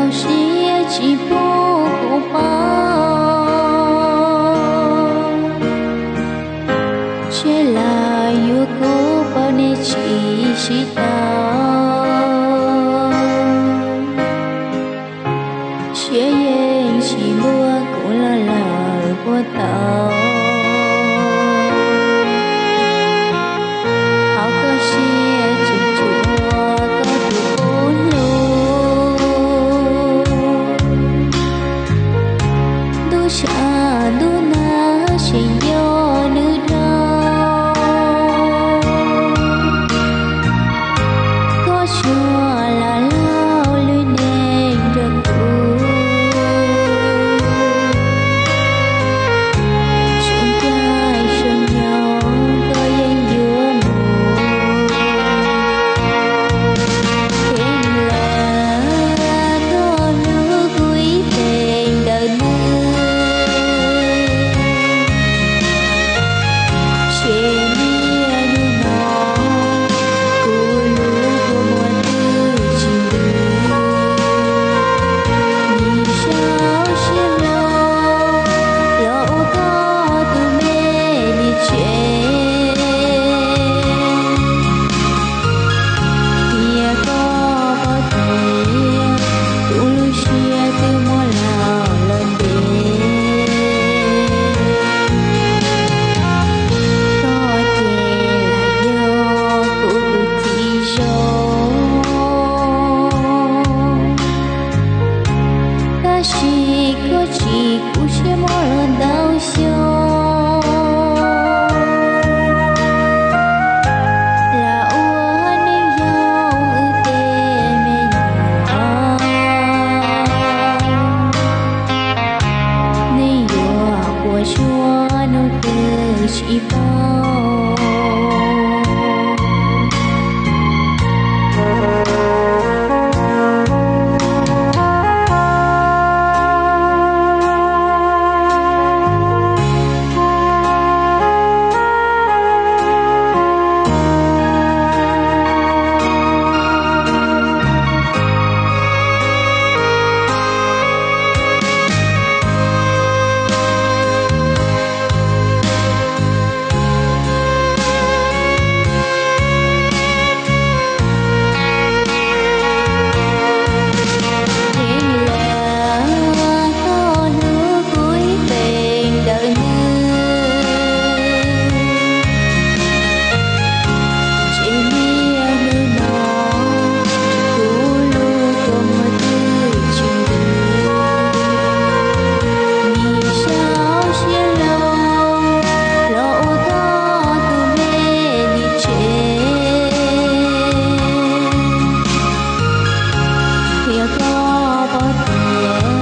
Siab tsis pub kuv paub, tseg lam yuav kuv paub nej tsis sib tau. Siab yeej tsis npuab kuv los lawm puas tau. Hauv koj siab tseem tshuav koj tus qub hlub. Ntuj tshav ntuj nag tseem nco nws dhau. Koj tsuas lam laug lwm neeg nrog kuv. Sawv ncaim sawv nyoog koj yeej yuav mus. Kheev lawm koj hlub kuv ib feem ntawm nws. Tsis niaj hnub no kuv lub kua muag twb tsis ntws. Nim sau siab hlo los ua koj tus me lis tsev. Cia koj paub tias kuv lub siab twb muab laug lawm ntev. Koj ces lam yog kuv tus txiv zoo. Tab sis koj tsis kuv siab mob los ntau xyoo. Lam ua neej yau wb tej me nyuam, neeg yuav puas tsuaj hnub twg tsis paub. Kheev lawm koj hlub kuv ib feem ntawm nws. Tsis niaj hnub no kuv lub kua muag twb tsis ntws. Nim sau siab hlo los ua koj tus me lis tsev. Yog koj paub tias